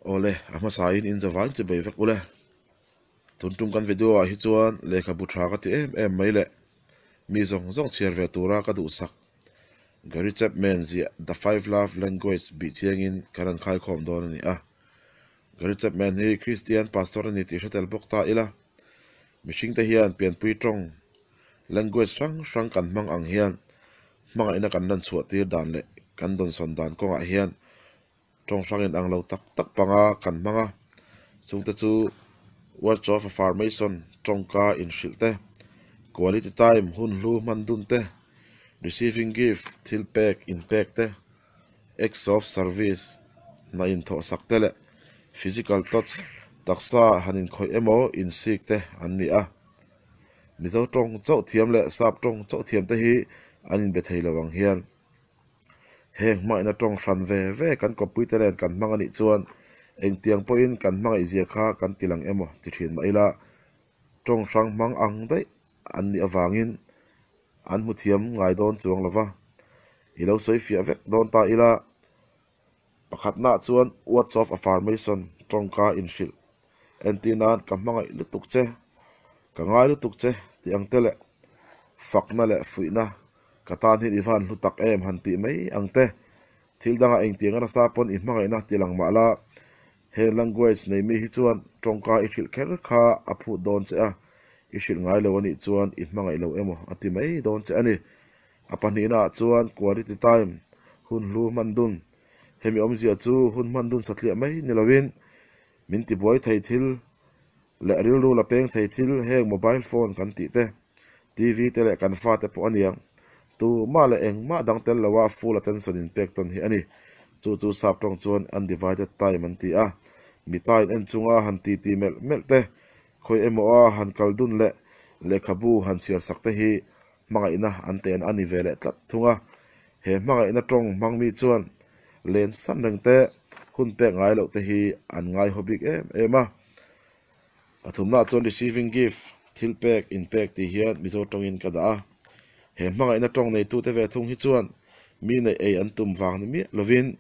Awle, a hmasain in zavain chu bei vek ule. Tun tum kan video ah hi chuan lehkhabu tha ka ti em em mai leh mi zawng zawng chhiar ve tura ka duhsak Gary Chapman ziah The Five Love Language bih chiangin kan rawn khaikhawm dawn a ni a. Gary Chapman hi Kristian pastor a ni tih hre tel bawk ta ila. Mihringte hian pianpui tawng, language, hrang hrang kan hmang ang hian hmangaihna kan lan chhuah tir dan leh kan dawnsawn dan kawngah hian tawng hrang in ang lo tak tak panga kan hmang a. Chungte chu words of affirmation, tawngka inhrilh te, quality time, hun hlu hman dun te, receiving gift, thil pek inpek te, Acts of service, hna inthawhsak te leh physical touch, taksa han inkhawih emaw insik te an ni a. Mizo tawng chauh thiam leh Sap tawng chauh thiam te hi an inbe thei lo ang hian heng hmangaihna tawng hran ve ve kan kawppui te nen kan hmang a nih chuan engtiang pawhin kan hmangaihzia kha kan ti lang emaw ti thin mah ila tawng hrang hmang ang daih an nih avangin an hmu thiam ngai dawn chuang lo va, i lo sawi fiah vek dawn ta ila, pakhatnaah chuan words of affirmation tawngka inhrilh entir nan ka hmangaih lutuk che, ka ngai lutuk che tih ang te leh fakna leh fuihna ka tan hian i va han hlu tak em han tih mai ang te, thil dangah engtiang a nasa pawn i hmangaihna ti lang mah la, Heng language nei mi hi chuan tawngka i hrilh kher kha a phut dawn che a, i hrilh ngai lo a nih chuan i hmangaih lo emaw a ti mai dawn che a ni. A pahnihna ah chuan quality time, hun hlu hman dun. Hemi awmzia chu hun hman dun satliah mai ni loin min tibuai thei thil leh rilru la peng thei thil heng mobile phone kan tih te, TV te leh kan fate pawh a niang. Tumah leh engmah dang tel loa full attention in pek tawn hi a ni. Chu chu sap tawng chuan undivided time an ti a. Mita in en chunga han ti ti melh melh te, khawi emaw a han kal dun leh lehkhabu han chhiar sak te hi hmangaihna an ten a ni ve leh tlat thung a. He hmangaihna tawng hmang mi chuan len san reng te, hun pek ngai loh te hi an ngaihaw bik em em a. Pathumnaah chuan receiving gift, thil pek, inpek tih hian Mizo tawngin ka dah a. He hmangaihna tawng neitute ve thung hi chuan mi neih ei an tum vang ni miah lovin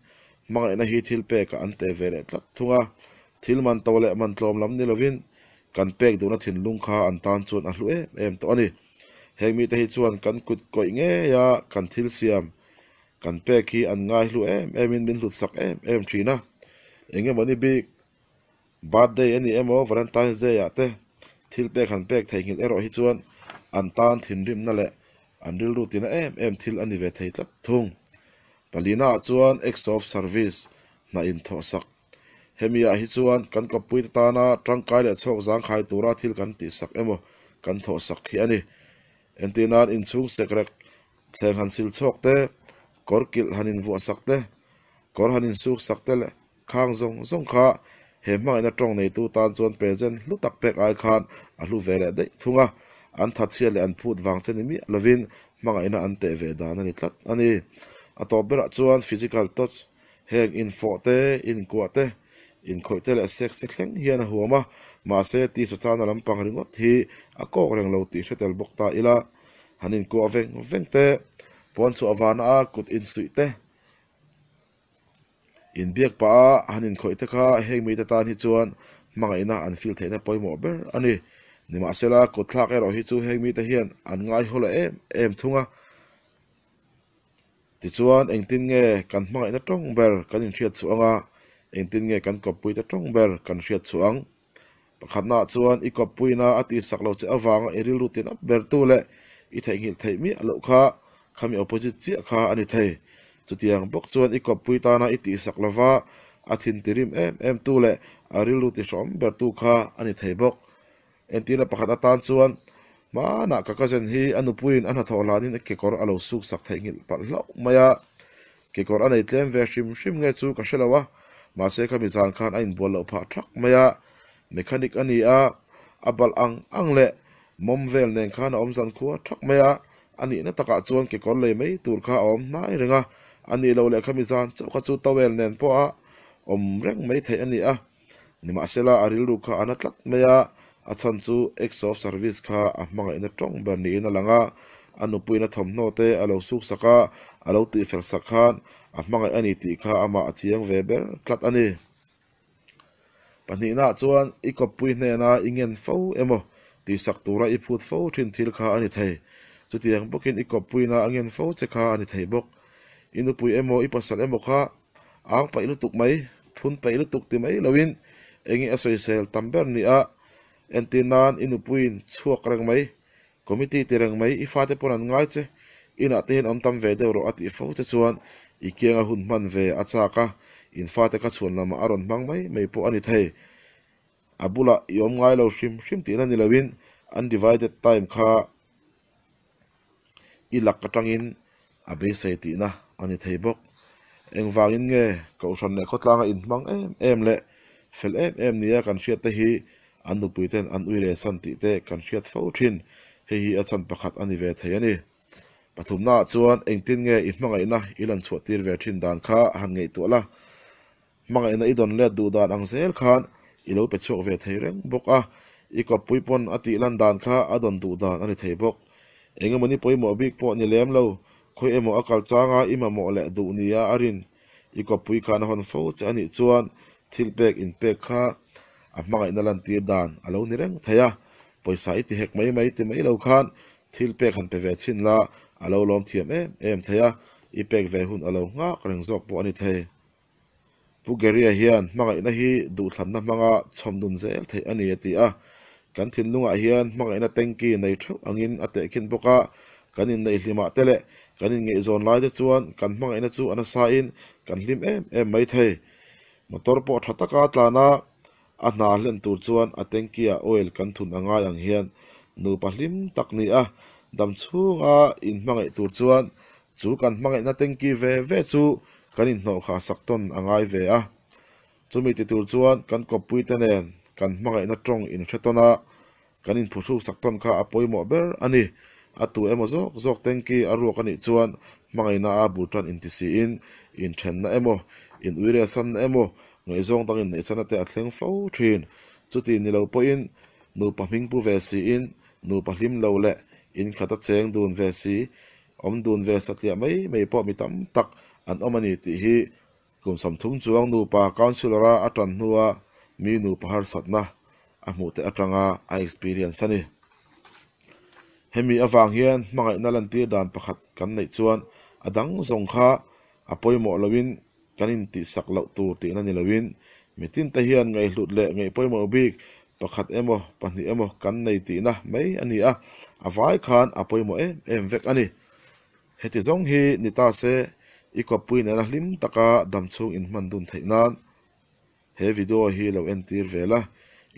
hmangaihna hi thil pekah an teh ve leh tlat thung a. Thil man to leh man tlawm lam ni lovin kan pek duhna thinlung kha an tan chuan a hlu em em tawh a ni. Heng mite hi chuan kan kut kawih ngeia kan thil siam kan pek hi an ngai hlu em emin min hlutsak em em thin a. Engemawni bik Birthday a ni emaw Valentine's Day ah te thil pek han pek theihnghilh erawh hi chuan an tan thinrimna leh an rilru tina em em thil a ni ve thei tlat thung. Palina ah chuan Acts of Service hna inthawhsak. Hemi ah hi chuan kan kawppuite tana tangkai leh chhawk zangkhai tura thil kan tihsak emaw kan thawhsak hi a ni. Entirnan inchhung sekrek thleng han sil chhawk te, kawr kilh han invuahsak te, kawr han insuksak te leh Khang zawng zawng kha he hmangaihna tawng neitu tan chuan present hlu tak pek ai khan a hlu ve leh daih thung a, an thatchhiat leh an phut vang che ni miah lovin hmangaihna an teh ve dan a ni tlat a ni. A tawp berah chuan physical touch, heng infawh te, inkuah te, inkhawih te leh sex te thleng hian a huam a, mahse tisa chana lampang ringawt hi a kawk reng lo tih hre tel bawk ta ila, han inkuah veng veng te, puanchhuah vana a kut insuih te, Inbiak pah a han inkhawih te kha heng mite tan hi chuan hmangaihna an feel theihna pawimawh ber a ni. Nimahsela, kutthlak erawh hi chu heng mite hian an ngaihaw leh em em thung a. Tichuan, engtin nge kan hmangaihna tawng ber kan inhriat chhuah ang a, engtin nge kan kawppuite tawng ber kan hriat chhuah ang? Pakhatnaah chuan i kawppuina a tihsak lo che avanga i rilru tinap bertu leh i theihnghilh theih miah loh kha khami opposite chiah kha a ni thei. Chutiang bawk chuan i kawppui tana i tihsak lova a thin tirim em em tu leh a rilru tihrawm bertu kha a ni thei bawk. Entirna pakhat atan chuan hmanah ka cousin hi a nupuiin a hnathawh hlanin a kekawr a lo suksak theihnghilh palh hlauh mai a. Kekawr a nei tlem ve hrim hrim nge chu ka hre lo a, mahse khami zan khan a inbual loh phah thak mai a, mechanic a ni a, a balh ang ang leh mawm vel nen khan a awm zan khua thak mai a, a nihna takah chuan kekawr lei mai tur kha a awm hnai reng a, a nih loh leh khami zan chauh kha chu towel nen pawh a awm reng mai theih a ni a. Nimahsela a rilru kha a na tlat mai a, a chhan chu Acts of Service kha a hmangaihna tawng ber niin a lang a, a nupuiin a thawmhnaw te a lo suksak a, a lo tihfer sak khan a hmangaih a ni tih kha amah a chiang ve ber tlat a ni. Pahnihnaah chuan i kawppui hnena i ngen fo emaw tihsak tura i phut fo thin thil kha a ni thei. Chutiang bawkin i kawppuina a ngen fo che kha a ni thei bawk. I nupui emaw i pasal emaw kha ang paih lutuk mai, phun paih lutuk ti mai loin enge a sawisel tam ber ni a, entir nan i nupuiin chhuak reng mai, committee ti reng mai, i fate pawn an ngai che, inah te hian awm tam ve deuh rawh a tih fo che chuan i kianga hun hman ve a chak a, in fate kha chhuan lamah a rawn hmang mai mai pawh a ni thei. A bulah i awm ngai lo hrim hrim tihna ni loin undivided time kha i lak atangin a beisei tihna a ni thei bawk. Engvangin nge Kohhran leh khawtlanga inhmang em em leh fel em em nia kan hriat te hi an nupui ten an ui leh san tih te kan hriat fo thin. Hei hi a chhan pakhat a ni ve thei a ni. Pathumnaah chuan engtin nge i hmangaihna i lan chhuah tir ve thin dan kha han ngaihtuah la. Hmangaihna i dawn let duh dan ang zel khan i lo pe chhuak ve thei reng bawk a, i kawppui pawn a tih lan dan kha a dawn duh dan a ni thei bawk. Eng emaw ni pawimawh bik pawh ni lem lo, khawi emaw a kal changa i mamawh leh duh nia a rin i kawppui khan a hawn fo che a nih chuan thil pek inpek kha a hmangaihna lantir dan a lo ni reng thei a, pawisa i ti hek mai mai ti mai lo khan thil pek han pe ve chhin la a lo lawm thiam em em thei a, i pek ve hun a lo nghak reng zawk pawh a ni thei. Pu Gary-a hian hmangaihna hi duhthlanna hmanga chhawm dun zel theih a ni a ti a. Kan thinlungah hian hmangaihna tanky nei theuh angin a tehkhin bawk a, kan inneihhlimah te leh kan inngaihzawn lai te chuan kan hmangaihna chu a nasain kan hlim em em mai thei. Motor pawh tha taka tlan a, a hna hlen tur chuan a tanky-ah oil kan thun a ngai ang hian nupa hlim tak ni a, dam chhunga inhmangaih tur chuan chu kan hmangaihna tanky ve ve chu kan inhnawhkhah sak tawn a ngai ve a. Chumi ti tur chuan kan kawppuite nen kan hmangaihna tawng inhre tawn a, kan inphuhruk sak tawn kha a pawimawh ber a ni. A tu emaw zawk zawk tanky a ruak a nih chuan hmangaihna a bul tan inti siin inthenna emaw, in uiresanna emaw, ngaihzawng dang inneihsana te a thleng fo thin. Chuti ni lo pawhin nupa hming pu ve siin nupa hlim lo leh inkhat a cheng dun ve si, awm dun ve satliah mai mai pawh mi tam tak an awm a ni tih hi kum 30 chuang nupa councillor a a tan hnua mi nupa harsatna a hmuh te atanga a experience a ni. Hemi avang hian hmangaihna lantir dan pakhat kan neih chuan a dang zawng kha a pawimawh loin kan intihsak loh tur tihna ni loin mitin te hian ngaihhlut leh ngaih pawimawh bik pakhat emaw pahnih emaw kan nei tihna mai a ni a, a vai khan a pawimawh em em vek a ni. Heti zawng hi ni ta se i kawppui nena hlim taka damchhung inhman dun theih nan He video hi lo entir ve la,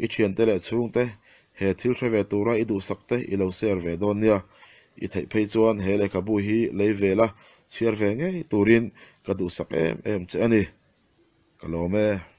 i thiante leh chhungte he thil hre ve tura i duhsak te i lo share ve dawn nia. I theih phei chuan he lehkhabu hi lei ve la, chhiar ve ngei turin ka duhsak em em che a ni. Ka lawm e.